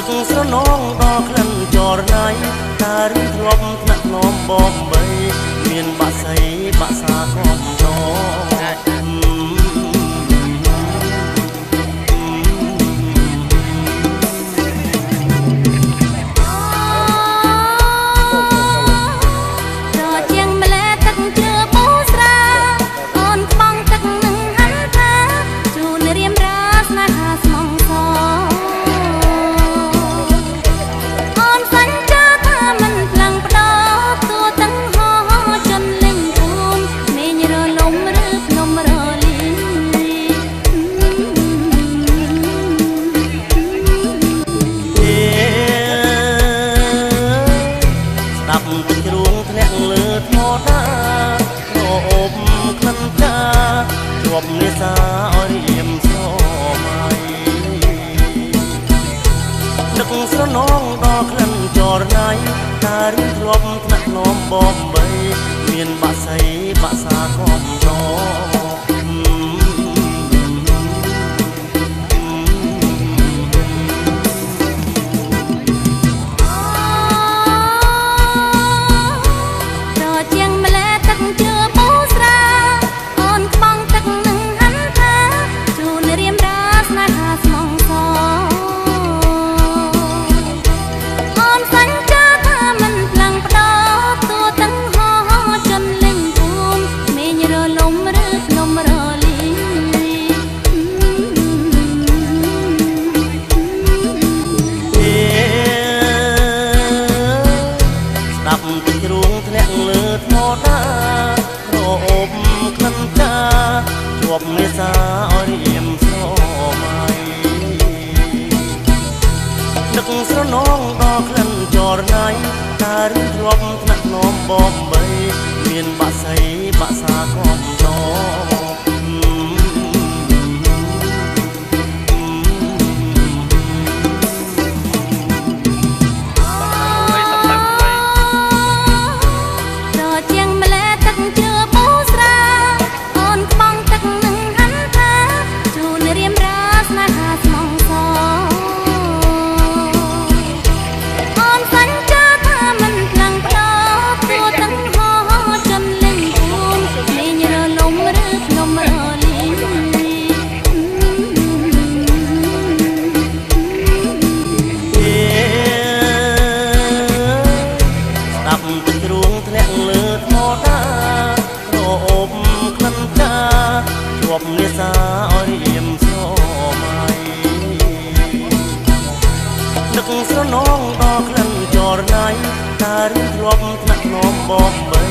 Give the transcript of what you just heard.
នឹកស្រណងដល់ក្លិនចរណៃ តើរឿងធ្លាប់ថ្នាក់ថ្នមបំបី មានបាក់សីបាក់សាកំដរ ជាងម្លែទឹកជ្រើបូស្រា អូនក្បងទឹកនឹងហាន់ថា ជូនរៀមរាស្នេហាស្មងស អូនសញ្ចាថាមិនផ្លាំងផ្ដោតួទាំងហោ ចិនលេងភូមិមេញរលំឬភ្នំរលី ស្ដាប់ទឹកជ្រួងធ្លាក់លើថ្មដា ក្រអូបក្លិនផ្កាជាប់នេសាឲ្យរៀមស្រមៃ នឹកស្រណងដល់ក្លិនចរណៃ តើរឿងធ្លាប់ថ្នាក់ថ្នមបំបី មានបាក់សីបាក់សាកំដរ ជាងម្លែទឹកជ្រើបូស្រា អូនក្បងទឹកនឹងហាន់ថា ជូនរៀមរាស្នេហាស្មងស អូនសញ្ចាថាមិនផ្លាំងផ្ដោតួទាំងហោ ចិនលេងភូមិមេញរលំឬភ្នំរលី ស្ដាប់ទឹកជ្រួងធ្លាក់លើថ្មដា ក្រអូបក្លិនផ្កាជាប់នេសាឲ្យរៀមស្រមៃ នឹកស្រណងដល់ក្លិនចរណៃ តើរឿងធ្លាប់ថ្នាក់ថ្នមបំបី មានបាក់សីបាក់សាកំដរ ជាងម្លែទឹកជ្រើបូស្រា អូនក្បងទឹកនឹងហាន់ថា ជូនរៀមរាស្នេហាស្មងស អូនសញ្ចាថាមិនផ្លាំងផ្ដោតួទាំងហោ ចិនលេងភូមិមេញរលំឬភ្នំរលី ស្ដាប់ទឹកជ្រួងធ្លាក់លើថ្មដា ក្រអូបក្លិនផ្កាជាប់នេសាឲ្យរៀមស្រមៃ នឹកស្រណងដល់ក្លិនចរណៃ តើរឿងធ្លាប់ថ្នាក់ថ្នមបំបី